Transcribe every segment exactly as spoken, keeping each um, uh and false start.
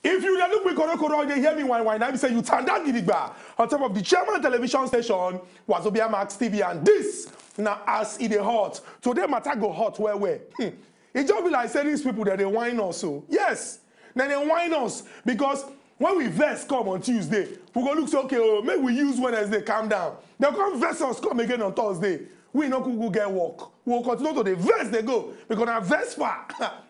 If you dey look me korokoro, you dey hear me whine whine, na be say you tanda gidigba on top of the Chairman Television Station, Wazobia Max T V, and this na as e dey hot. Today matter go hot well well. Hmm. E just be like say these people dem dey whine us o. Yes, dem dey whine us because when we vex come on Tuesday, we go look say, okay o, make we use Wednesday calm down. Dem come vex us come again on Thursday. We no kuku get work. We go continue to dey vex dey go because na vex far,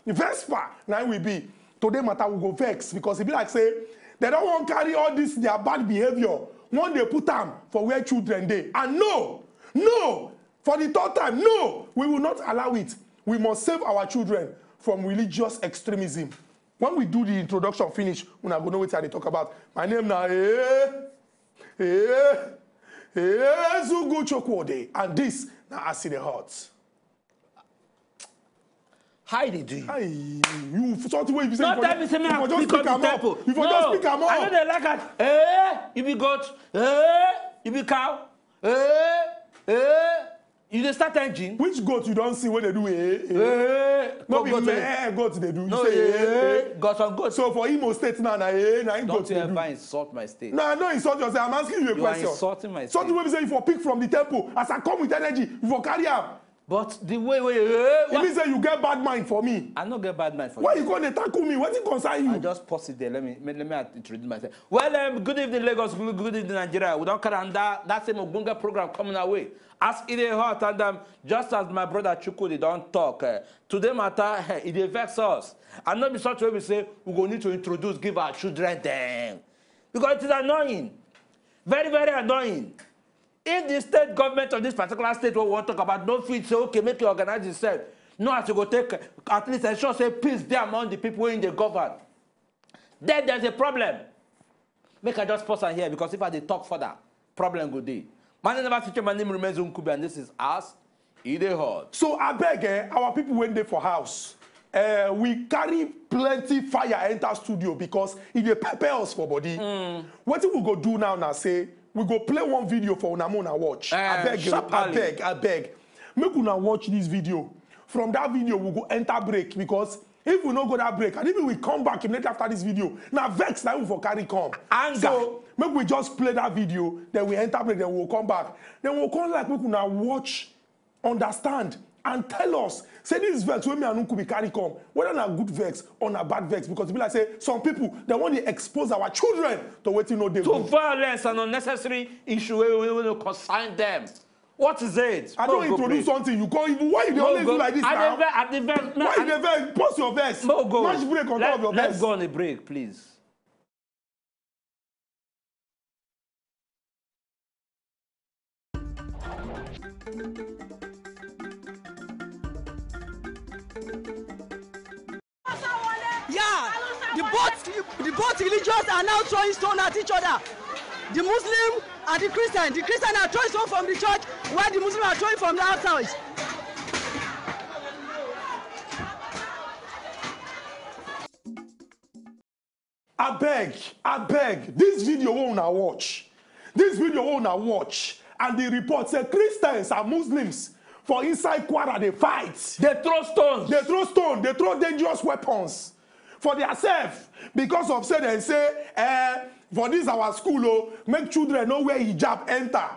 vex far na im we be. Today matter we go vex because e be like say dem don wan carry all this their bad behaviour, wan dey put am for where children dey. And no, no, for the third time, no, we will not allow it. We must save our children from religious extremism. When we do the introduction finish, una go know wetin I dey talk about. My name na eh, eh, eh, Zugu Chukwuode, and this na as e dey hot. How you dey do you? Hey, you something wey you be say. No you for tell me say me just, you for I just pick pick up am up. Tempo. You for no, just pick am up. I no dey like that. Eh, you be goat. Eh, you be cow. Eh, eh, you dey start engine. Which goat you don see wey dey do eh, eh? Eh, no be goat, meh, eh, goat dey do. You no, say eh, eh, eh, goat on goat. So for Imo State now, na eh, na im goat dey do. Don't you ever insult my state. No, I no insult you. I'm asking you a question. You are insulting my state. Something wey be say you for pick from the temple. As I come with energy, you for carry am. But the way wey eh, e mean say you get bad mind for me. I no get bad mind for you. Why you come dey tackle me? Wetin concern you? I just pause it there. Let me let me introduce myself. Well, um, good evening Lagos. Good, good evening Nigeria. We don carry another that same ogbonge program coming our way. As e dey hot and um, just as my brother Chukwudi don talk, uh, today matter eh, e dey vex us. And no be such way we say we go need to introduce give our children dem because it is annoying, very very annoying. If the state government of this particular state wey we wan talk about no fit say okay make you organize yourself, no as you go take at least ensure say peace dey among the people wey dey govern, then there's a problem. Make I just pause am here because if I dey talk further, problem go dey. My name never switch, my name remains Nkubi and this is as e dey hot. So abeg eh, our people wey dey for house, eh, we carry plenty fire enter studio because e dey pepper us for body. Mm. Wetin we go do now na say we go play one video for una make una watch. Eh, abeg, sharply. Abeg, abeg. Make una watch this video. From that video, we go enter break because if we no go that break, and if we come back immediately after this video, na vex na we for carry come. Anger. So make we just play that video, then we enter break, then we will come back. Then we will come like make una watch, understand, and tell us say this vex wey me and Nkubi carry come, whether na good vex or na bad vex, because e be like say some people dem wan dey expose our children to wetin no dey good. To violence and unnecessary issue wey wey wey no concern them. What is it? I don introduce something, you come even, why you dey always do like this now? Why you dey vex? Post your vex. Match break on top of your vex. Let's go on a break, please. Yeah, the both the both religions are now throwing stone at each other. The Muslim and the Christian. The Christian are throwing stone from the church, while the Muslim are throwing from the outside. Abeg, abeg, this video wey una watch, this video wey una watch, and the report say Christians and Muslims for inside Kwara dey fight. Dey throw stones. Dey throw stone, dey throw dangerous weapons for their self because of say dem say eh, for this our school o, make children no wear hijab enter.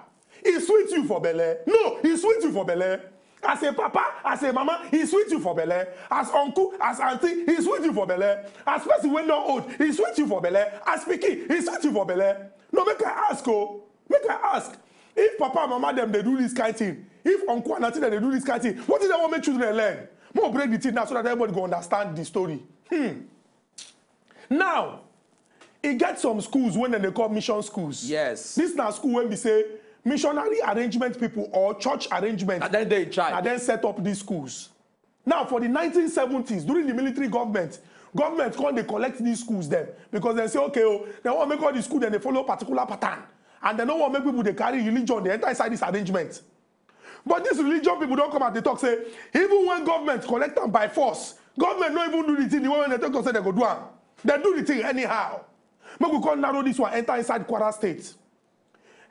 E sweet you for belle? No, e sweet you for belle? As a papa, as a mama, e sweet you for belle? As uncle, as aunty, e sweet you for belle? As person wey don old, e sweet you for belle? As pikin, e sweet you for belle? No, make I ask o, make I ask. If papa and mama dem dey do this kind thing, if uncle and aunty dem dey do this kind thing, wetin dem wan make children learn? Make we break the thing now so that everybody go understand the story. Hmm. Now, e get some schools wey dem dey call mission schools. Yes. This na school wey be say missionary arrangement people or church arrangement na dem dey in charge. Na dem set up these schools. Now, for the nineteen seventies, during the military government, government come dey collect these schools dem because dem say okay o, dem wan make all the school dem dey follow particular pattern, and dem no wan make people dey carry religion dey enter inside this arrangement. But these religion people don come out dey talk say even when government collect am by force, government no even do the thing the way wey dem talk say dem go do am. Dem do the thing anyhow. Make we come narrow this one enter inside Kwara State.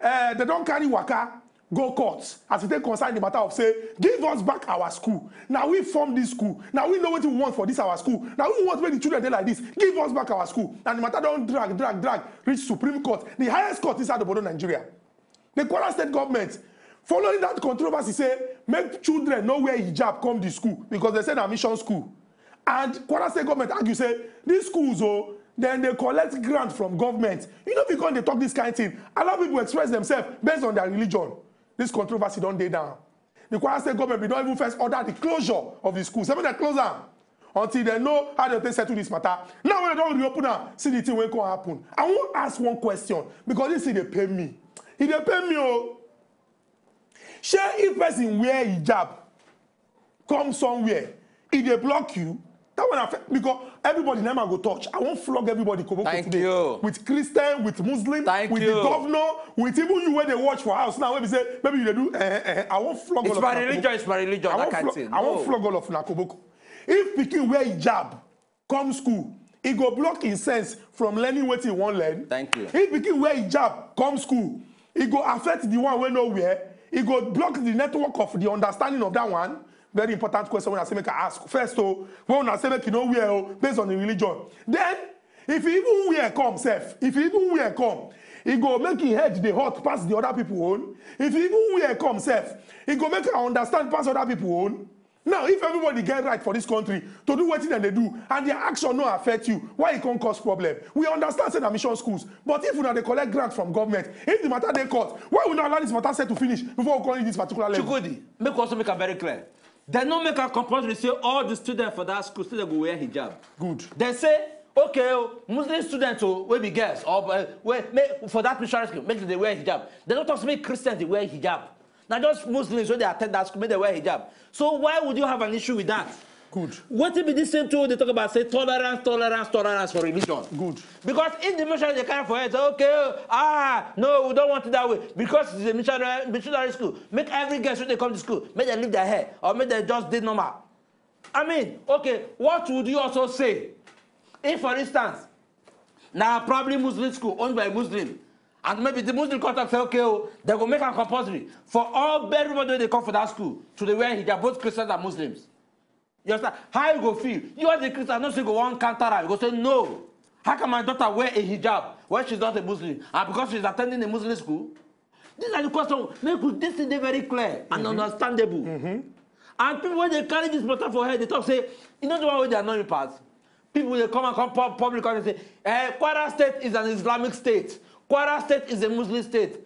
Eh, dem don carry waka go court as e take concern the matter of say, "Give us back our school. Now we form this school. Now we know what we want for this our school. Now we want make the children dey like this. Give us back our school." And the matter don drag, drag, drag, reach Supreme Court, the highest court inside obodo Nigeria. The Kwara State government, following that controversy, say make children no wear hijab come the school because they say na mission school. And Kwara State government argue say these schools, oh, then they collect grant from government. You know, if you come dey talk this kind thing, allow people express themselves based on their religion. This controversy don dey down. The Kwara State government bin don even first order the closure of the school. Say make dem close am until dem know how dem take settle this matter. Now when dem don reopen am, see the thing wey come happen. I wan ask one question because this thing dey pain me. E dey pain me o. Shey if person wear hijab come somewhere, e dey block you? That one affect, because everybody na go touch. I wan flog everybody koboko Thank today. You. With Christian, with Muslim, Thank with you. The governor, with even you wey dey watch for house now, wey be say maybe you dey do eh, eh, eh. I wan flog It's all my of una religion, koboko. It's my religion, I that wan kind of flo- thing. I wan No. Flog all of una koboko. If pikin wear hijab come school, e go block im sense from learning wetin e wan learn. Thank you. If pikin wear hijab come school, e go affect the one wey no wear. E go block the network of the understanding of that one. Very important question wey I say make I ask first o. Wey una say make e no wear o, based on the religion. Then, if e even wear come sef, if e even wear come, e go make im head dey hot pass the other people own. If e even wear come sef, e go make am understand pass other people own. Now, if everybody get right for this country to do wetin dem dey do and their action no affect you, why e come cause problem? We understand say na mission schools, but if una dey collect grant from government, if the matter dey court, why we no allow this matter settle finish before we come reach this particular level? Chukwudi, make also make am very clear. Dem no make am compulsory say all the students for that school still dey go wear hijab. Good. Dem say, okay, oh, Muslim students, oh, wey be girls, or uh, wey make, for that missionary school, make dem dey wear hijab. Dem no talk say make Christians dey wear hijab. Na just Muslims wey dey attend that school make dem wear hijab. So why would you have an issue with that? Good. Wetin be this same thing wey dey talk about say tolerance, tolerance, tolerance for religion? Good. Because if the missionary dey carry for head say, okay, oh, ah, no, we don't want it that way, because it's a missionary, missionary school, make every girl wey dey come to school, make dem leave their hair or make dem just dey normal. I mean, okay, what would you also say if, for instance, na probably Muslim school owned by Muslim, and maybe the Muslim come talk say, okay, oh, dem go make am compulsory for all, everybody wey dey come for that school to dey wear hijab, both Christians and Muslims. You understand? How you go feel? You as a Christian, no say you go wan counter am. You go say, no. How can my daughter wear a hijab when she's not a Muslim? And because she's attending a Muslim school? These are the questions. Make we, this thing dey very clear and understandable. And people wey dey carry this matter for head, dey talk say, you know the one wey dey annoy me pass? People dey come and come pub- public and say, eh, Kwara State is an Islamic state. Kwara State is a Muslim state.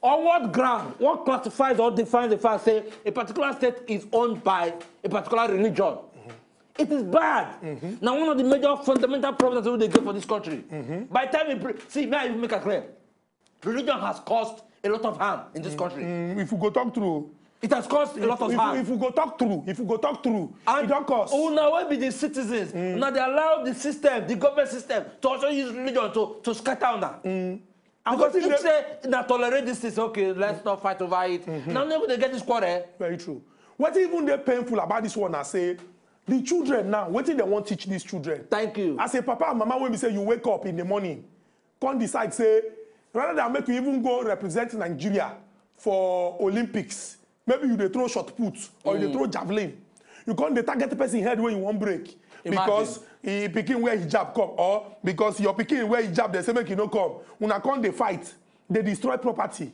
On what ground? What classifies or defines the fact say a particular state is owned by a particular religion? It is bad. Na one of the major fundamental problems wey dey get for this country. By the time we pre- see, may I even make it clear? Religion has caused a lot of harm in this country. Mm, if we go talk true, It has caused a lot of if, harm. If we go talk true, if we go talk true, And e don cause. Una wey be the citizens, una dey allow the system, the government system, to also use religion to to scatter una. Because wetin if dey- say na tolerate this thing, okay, let's not fight over it. Now, never dey get this quarrel. Very true. Wetin even dey painful about this one na say the children now, wetin dem wan teach these children? Thank you. As a papa and mama, when we say you wake up in the morning, come decide say rather than make you even go represent Nigeria for Olympics, maybe you dey throw shot put or you dey throw javelin, you come dey target person head wey you wan break Imagine. Because e pikin wear hijab come, or because your pikin wear hijab, dem say make you no come. Una come dey fight, dey destroy property.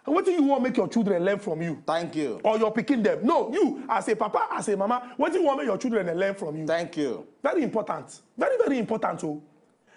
And wetin you wan make your children learn from you? Thank you. Or your pikin dem? No, you as a papa, as a mama, wetin you wan make your children dem learn from you? Thank you. Very important. Very, very important o.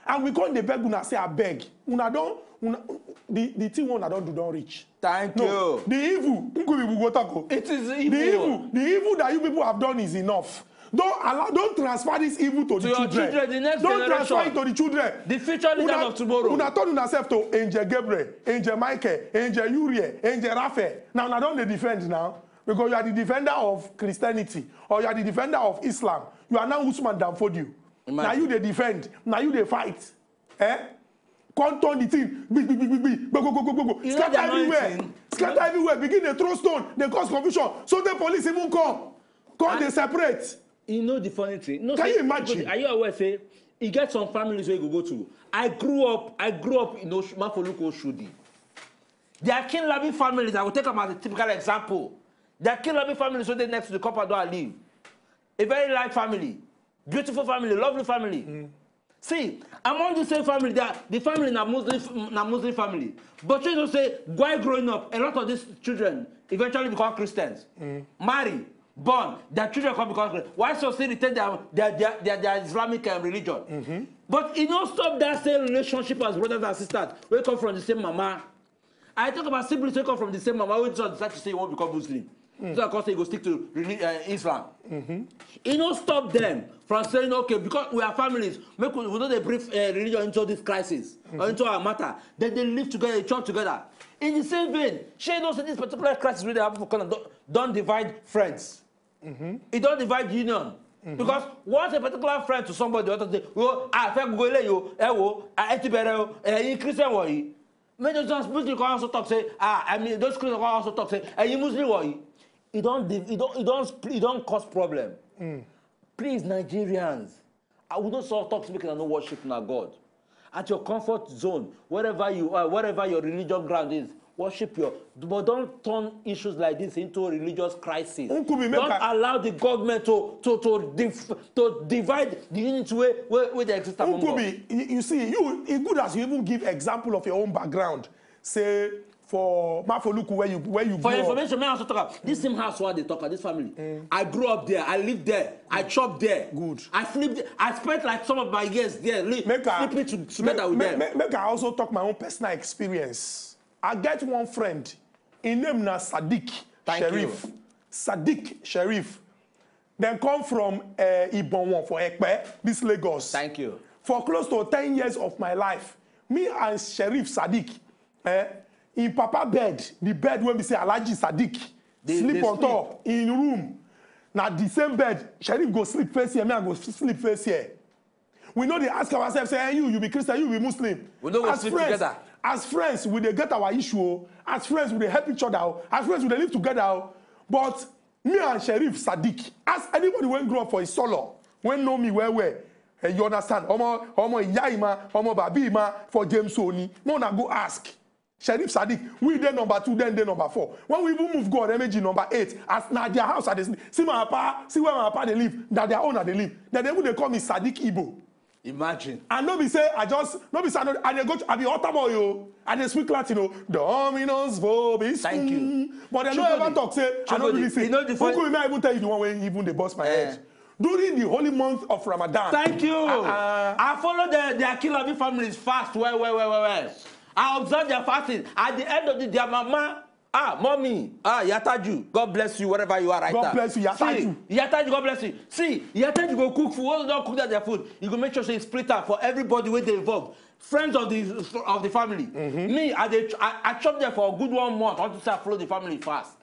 And we come dey beg una say, abeg, una don, una, the the thing wey una don do don reach. Thank No, you. The evil, Nkubi, we go talk o. It is The evil. evil, the evil that you people have done is enough. Don't allow, don't transfer this evil to, the your children. Children, the next Don't transfer generation. It to the children. The future leaders Una- of tomorrow. Una turn una self to Angel Gabriel, Angel Michael, Angel Uriel, Angel Raphael. Now, una don dey defend now because you are the defender of Christianity or you are the defender of Islam. You are now Usman Dan Fodio. Imagine. Now you dey defend. Now you dey fight. Eh? Come turn the thing. Gbi, gbi, gbi, gbi, gbi. Gbo, gbo, gbo, gbo, gbo, gbo. You know Scatter the annoying everywhere. Thing? Scatter everywhere. Begin dey throw stone. Dey cause confusion. So the police even come. Come And- dey separate. You know the funny thing. No, Can say, you imagine? Are you aware? Say, you get some families where you go, go to. I grew up. I grew up in Osh- Mafoluko Oshodi. Their King Labi families, I will take them as a typical example. Their King Labi families wey dey next to the compound where I live. A very light family, beautiful family, lovely family. See, among the same family, they are, the family na Muslim, na Muslim family. But you know, say, while growing up, a lot of these children eventually become Christians, marry, born, their children come become Christians. Why so still retain their, their, their, their, their Islamic um, religion? But e no stop that same relationship as brothers and sisters wey come from the same mama. I talk about siblings wey come from the same mama wey just decide to say you wan become Muslim. So I come say you go stick to reli- uh, Islam. E no stop them from saying, okay, because we are families, make we, we no dey bring uh, religion into this crisis or into our matter. Then they live together, they chop together. In the same vein, shey you know say this particular crisis wey dey happen for Canada don, don divide friends. E don divide union. Because once a particular friend to somebody, other say, oh, ah, fẹ́ gbogbo eléyìí o, ẹ wo, ah, ẹ ti bẹ̀rẹ̀ o, ẹ̀yin Christian wọ̀nyí. Make those just make you come also talk say, ah, I mean, those Christians come also talk say, ẹ̀yin Muslim wọ̀nyí. E don div- e don e don split, e don cause problem. Please, Nigerians, I would not so talk to make una no worship na God. At your comfort zone, wherever you are, wherever your religion ground is, worship your. But don't turn issues like this into a religious crisis. Nkubi, make Don't I- allow the government to to to div- to divide the unity wey wey wey dey exist among us. Nkubi, you, you see, you e good as you even give example of your own background. Say for Mafoluku where you where you For grew up. Information, may I also talk about this same house where they talk about this family. I grew up there, I lived there, I chopped there. Good. I sleep there. I spent like some of my years there, li- Make I sleeping to, together make, with make, them. Make, make I also talk my own personal experience. I get one friend. His name na Sadiq Thank Sharif. You. Sadiq Sharif. Dem come from uh, Ibonwon for Ekpe, this Lagos. Thank you. For close to ten years of my life, me and Sharif Sadiq, eh, in Papa bed, the bed wey be say Alhaji Sadiq They- sleep they on sleep. Top in room. Na the same bed, Sharif go sleep face here, me I go s- sleep face here. We no dey ask ourselves, say, hey, you, you be Christian, you be Muslim. We no go As sleep friends, together. As friends, we dey get our issue. Oh. As friends, we dey help each other. Oh. As friends, we dey live together. Oh. But me and Sharif Sadiq, ask anybody wey grow up for Isolo, wey know me well well. Eh, you understand? Omo, omo, Iya Ima, omo, Babi Ima for James Oni. No, na go ask. Sharif Sadiq, we dey number two, then dey number four. When we even move go on M A G number eight, as na their house I dey sleep. See my papa, see where my papa dey live, na their own I dey live. Then they even dey call me Sadiq Igbo. Imagine. And no be say I just, no be say I, no, I dey go, I be altar boy o. I dey speak Latin o. Dominus vobiscum. Thank you. But they no ever talk say I no really say. You know the funny Uncle, may I even tell you the one wey even dey burst my head. During the holy month of Ramadan. Thank you. Uh-uh. I follow the, the Akilabi family's fast well, well, well, well, well. I observe their fasting. At the end of the day, their mama, ah, mommy, ah, Yataju, God bless you wherever you are right God now. God bless you, Yataju. See, Yataju, God bless you. See, Yataju go cook food. Once you don cook that their food, you go make sure say you split am for everybody wey dey involved. Friends of the of the family. Mm-hmm. Me, I, dey, I, I chop there for a good one month until say I follow the family fast.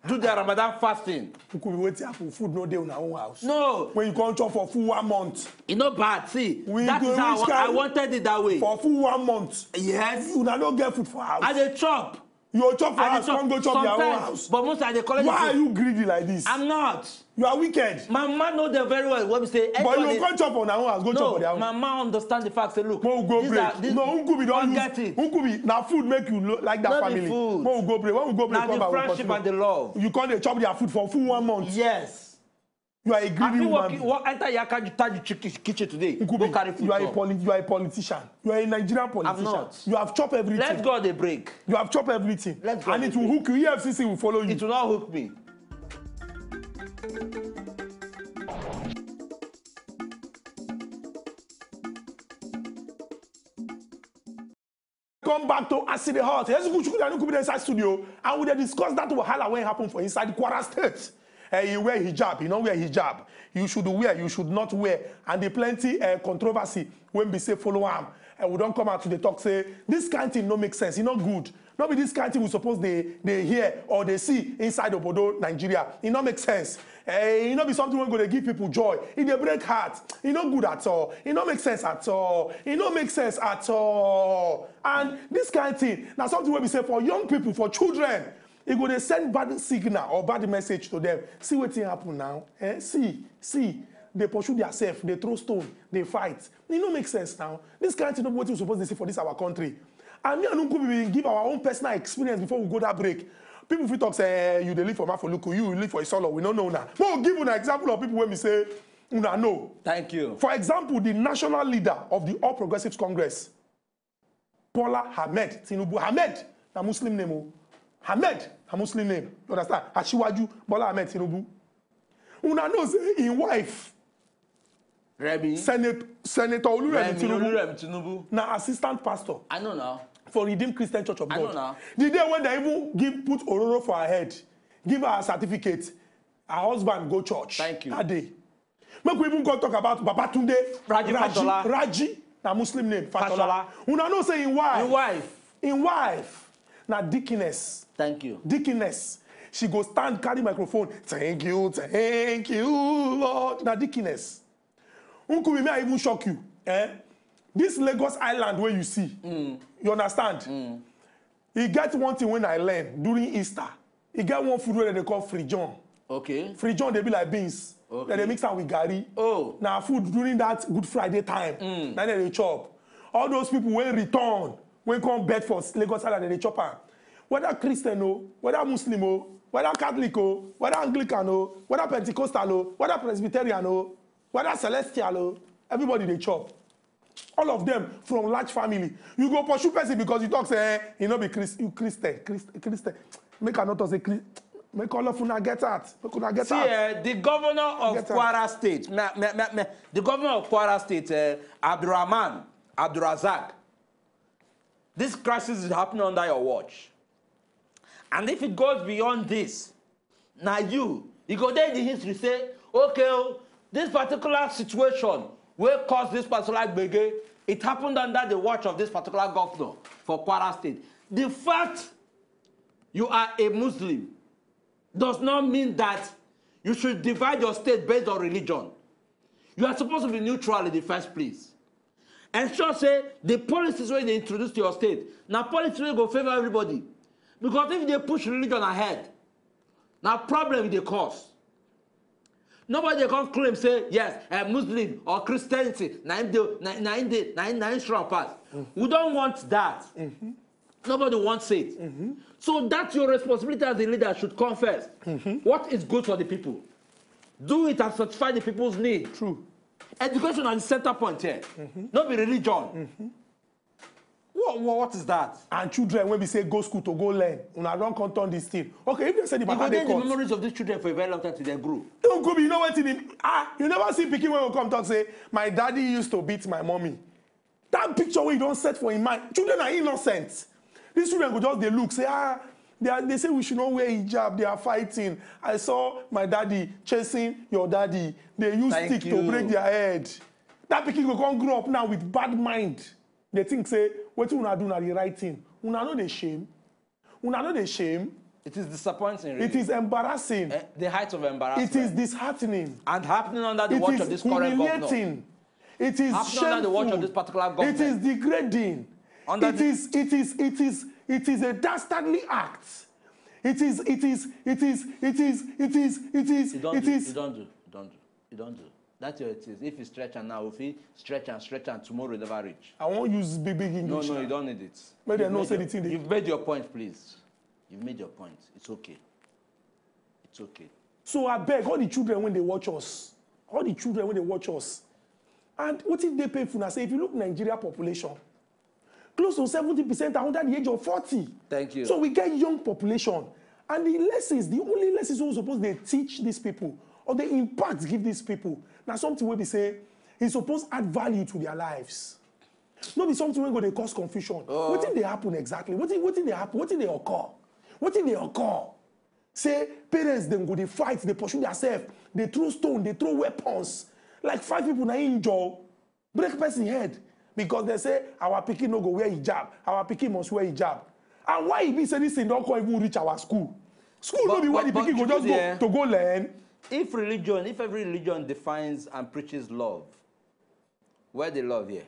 Do their Ramadan fasting. Nkubi, wetin happen? Food no dey una own house. No. When you come chop for full one month. E no bad. See, we that is how I, I wanted it that way. For full one month. Yes. Una no get food for house. I dey chop. You go chop for I dey house, chop come go chop their own sometimes, house. But most I dey collect Why the are food. You greedy like this? I'm not. You are wicked. My mama know them very well. What we say? But you Anybody can't chop on our own house, go chop for their No, own. My mama understand the fact. Say, look, Mo go these break. are these No, Nkubi don't don't use. Get it. Nkubi, na food make you lo- like that Not the family. Food. Mo go break. When we go break, Now come the back, we friendship continue. And the love. You can't dey chop their food for full one month. Yes. You are a I greedy feel woman. Walk, walk, enter your car, you touch the chicken, kitchen today. Go Nkubi, carry food you are a come. Polit- you are a politician. You are a Nigerian politician. I'm not. You have chopped everything. Let's go on a break. You have chopped everything. Let's go And on it a will break. Hook you. E F C C will follow you. It will not hook me. Come back to Aside Hot. Yes, Kuchuku and Nkubi dey inside studio, and we dey discuss that wahala wey happen for inside Kwara State. Eh, you wear hijab, you no wear hijab. You should wear, you should not wear, and the plenty eh, controversy wey be say follow am. Eh, we don come out to dey talk say this kind thing no make sense, e no good. No be this kind thing we suppose dey dey hear or dey see inside obodo Nigeria. E no make sense. Eh, e no be something wey go dey give people joy. E dey break heart. E no good at all. E no make sense at all. E no make sense at all. And this kind thing na something wey be say for young people, for children, e go dey send bad signal or bad message to them. See wetin happen now. Eh? See, see, dey pursue theirself, dey throw stone, dey fight. E no make sense now. This kind thing no be wetin we suppose dey see for this our country. And me and Nkubi, we give our own personal experience before we go that break. People fit talk say, "Eh, you dey live for Mafoluku, you live for Isolo, we no know now." But we give una example of people wey we say, "Una know." Thank you. For example, the national leader of the All Progressives Congress, Bola Ahmed Tinubu. Ahmed na Muslim name o. Ahmed na Muslim name. You understand? Asiwaju Bola Ahmed Tinubu. Una know say him wife, Remi. Senate, Senator Oluremi Remi Tinubu, Oluremi Tinubu. Na assistant pastor I know now. for Redeemed Christian Church of I know God. Now. The day when they even give put ororo for her head, give her a certificate, her husband go church. Thank you. That day. Make we even go talk about Babatunde Raji Fashola. Raji, na Muslim name, Fashola. Fashola. Una know say him wife. Him wife. Him wife. Na deaconess. Thank you. Deaconess. She go stand, carry microphone. "Thank you, thank you, Lord." Na deaconess. Uncle, may I even shock you? Eh? This Lagos Island where you see, you understand? E get one thing when I learn during Easter. E get one food wey dem dey call frijon. Okay. Frijon dey be like beans. Okay. Dem dey mix am with garri. Oh. Na food during that Good Friday time. Na dem dey chop. All those people wey return, wey come birth for Lagos Island, dem dey chop am. Whether Christian o, whether Muslim o, whether Catholic o, whether Anglican o, whether Pentecostal o, whether Presbyterian o, whether Celestial o, everybody dey chop. All of them from large family. You go pursue person because you talk say, "Eh, you no be Christ, you Christian, Christ, Christian." Make I not talk say Christ. Make all of una get out. Make una get See, out. Uh, the governor of Get out. Kwara State, me, me, me, me, the governor of Kwara State, uh, Abdurrahman Abdulrazak, this crisis is happening under your watch. And if it goes beyond this, now you, you go there in the history say, "Okay, oh, this particular situation wey cause this particular gbege, it happened under the watch of this particular governor for Kwara State." The fact you are a Muslim does not mean that you should divide your state based on religion. You are supposed to be neutral in the first place. Ensure say the policies wey dey introduce to your state na policies wey go favour everybody. Because if they push religion ahead, na problem e dey cause. Nobody dey come claim say, "Yes, uh, Muslim or Christianity na im dey, na, na im dey, na im, na im strong pass." We don't want that. Nobody wants it. So that's your responsibility as a leader should come first. What is good for the people? Do it and satisfy the people's need. True. Education at the center point here. No be religion. What, what, what is that? And children wey be say go school to go learn, una don come turn this thing. Okay, if they say the You go matter dey dey the cut. Memories of these children for a very long time till they grow. Uncle B, you know wetin him, ah, you never see pikin wey go come talk say, "My daddy used to beat my mommy." That picture wey you don set for him mind, children are innocent. These children go just dey look say, "Ah, they, are, they say we should not wear hijab, they are fighting. I saw my daddy chasing your daddy. They use Thank stick to you. break their head." That pikin go come grow up now with bad mind. They think say wetin una do na the right thing. Una no dey shame. Una no dey shame. It is disappointing, really. It is embarrassing. Eh, the height of embarrassment. It is disheartening. And happening under the It watch is of this current governor. Humiliating. It is Happening shameful. Under the watch of this particular government. It is degrading. Under It the- is. It is. It is. It is. It is a dastardly act. It is. It is. It is. It is. It is. It is. You don't It do. is. You don't do. You don't do. You don't do. That's what it is. If you stretch and now, if you stretch and stretch and tomorrow never reach. I wan use big big No, English. no, Now. You don't need it. Make dem You've know made say your- the thing dey. You've made your point, please. You've made your point. It's okay. It's okay. So I beg all the children when they watch us, all the children when they watch us, and what if they pay for? I say if you look Nigeria population, close to seventy percent are under the age of forty. Thank you. So we get young population, and the lessons, the only lessons we suppose they teach these people or the impact give these people, na something wey be say e suppose add value to their lives. No be something wey go dey cause confusion. Oh. Wetin dey happen exactly? Wetin wetin dey happen? Wetin dey occur? Wetin dey occur? Say parents dem go dey fight, dey pursue themselves, dey throw stone, dey throw weapons. Like five people na injure, break person head because they say our pikin no go wear hijab, our pikin must wear hijab. And why e be say this thing don come even reach our school? School no But- be where but- the pikin but go just go there- to go learn. If religion, if every religion defines and preaches love, where the love here?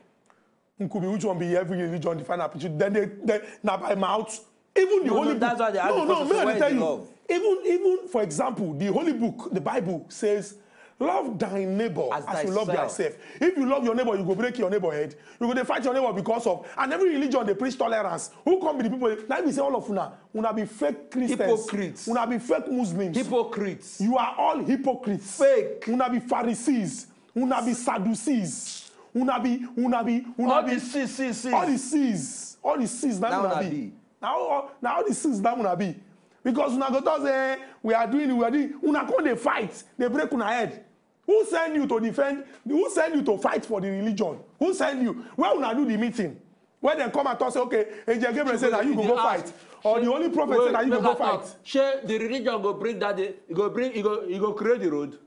Nkubi, which one be every religion define and preach? Then they, they na by mouth. Even the No, no, holy that's book. Why they ask No, the no, question, may I where is tell the you. Love? Even even for example, the holy book, the Bible says, Love thy neighbor as, as you love thyself. If You love your neighbor, you go break your neighbor head. You go dey fight your neighbor because of, and every religion dey preach tolerance. Who come be the people? Now we say all of una, una be fake Christians. Hypocrites. Una be fake Muslims. Hypocrites. You are all hypocrites. Fake. Una be Pharisees. Una be Sadducees. Una be, una be, una all be the sins, sins, sins. All the sins, all the sins. Now una be. Now, all, now all the sins that una be. Because una go talk say, "Eh, we are doing it, we are doing it." Una come dey fight, dey break una head. Who send you to defend? Who send you to fight for the religion? Who send you? Where una do the meeting? Where dem come and talk say, "Okay, Angel Gabriel say na you go go fight," or the Holy Prophet say na you go go fight? Shey the religion go bring that day? E go bring, e go, e go create the road.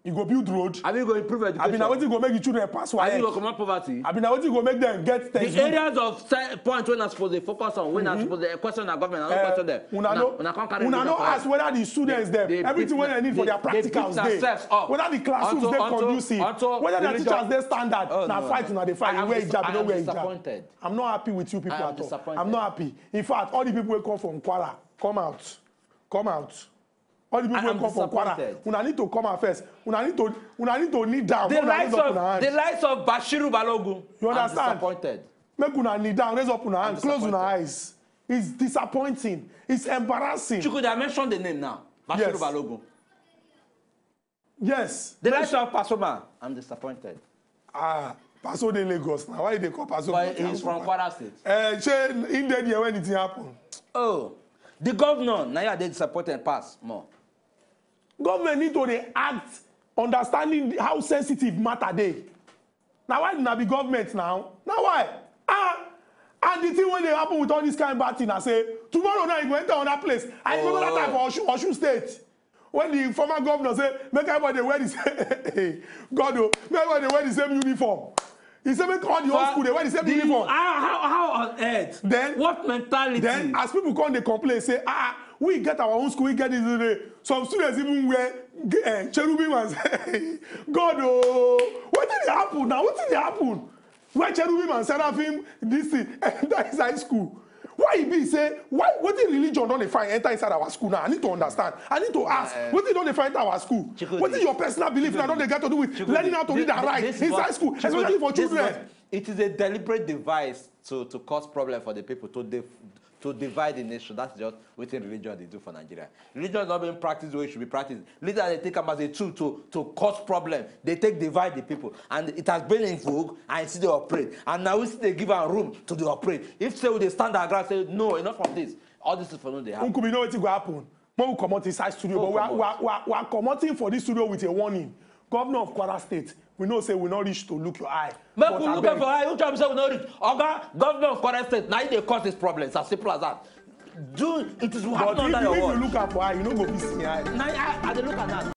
E go build road. Abi e go improve education? Abi na wetin go make the children pass WAEC? Abi e go comot poverty? Abi na wetin go make dem get textbook? The areas of se-, point wey una suppose dey focus on, wey una suppose dey question na government, una no question dem. Una no, una come carry una no ask whether the students dem, everything wey dem need for their practicals dey. Whether the classrooms dey conducive, whether the teachers dey standard. Na fight una dey fight. You wear hijab, you no wear hijab. I'm not happy with you people at all. I'm not happy. In fact, all the people wey come from Kwara, come out. Come out. All the people wey come from Kwara, una need to come out first. Una need to, una need to kneel down. The likes of, the likes of Bashiru Balogun. You understand? Make una kneel down, raise up una hand, close una eyes. It's disappointing. It's embarrassing. Chukwudi, I mentioned the name now. Bashiru Balogun. Yes. The likes of Pasoma. I'm disappointed. Ah, Paso dey Lagos now. Why you dey call Paso? But he's from Kwara State. Eh, shey he dey there when the thing happen? Oh, the governor, na you I dey disappointed pass more. Government need to dey act understanding the, how sensitive matter dey. Na why una be government now? Na why? Ah, and the thing wey dey happen with all this kind bad thing na say tomorrow now you go enter another place. I remember that time for Osun, Osun State. When the former governor say, "Make everybody wear the same," God o, "Make everybody wear the same uniform." He say, "Make all the whole school dey wear the same uniform." How, how, how on earth? Then, what mentality? Then, as people come dey complain, say, "Ah, ah, we get our own school, we get this, this, this." Some students even wear, eh, cherubim and say, God o, wetin dey happen now? Wetin dey happen? Where cherubim and seraphim, this thing, enter inside school? Why e be say, why, wetin religion don dey find enter inside our school now? I need to understand. I need to ask, wetin don dey find enter our school? Wetin your personal belief now don dey get to do with learning how to read and write inside school, especially for children? It is a deliberate device to, to cause problem for the people, to div-, to divide the nation. That's just wetin religion dey do for Nigeria. Religion is not being practiced the way it should be practiced. Leaders dey take am as a tool to, to cause problem. They take divide the people. And it has been in vogue and it still dey operate. And now we still dey give am room to dey operate. If say we dey stand our ground, say, "No, enough of this," all this is for no dey happen. Uncle, you know wetin go happen? Make we comot inside studio, but we are, we are, we are, we are commoting for this studio with a warning. Governor of Kwara State, we know say we no reach to look your eye. Make we look am for eye. Who tell me say we no reach? Oga, governor of Kwara State, na him dey cause this problem. It's as simple as that. Do, it is happening under your watch. But if you, if you look am for eye, you no go fit see eye. Na I, I dey look at that.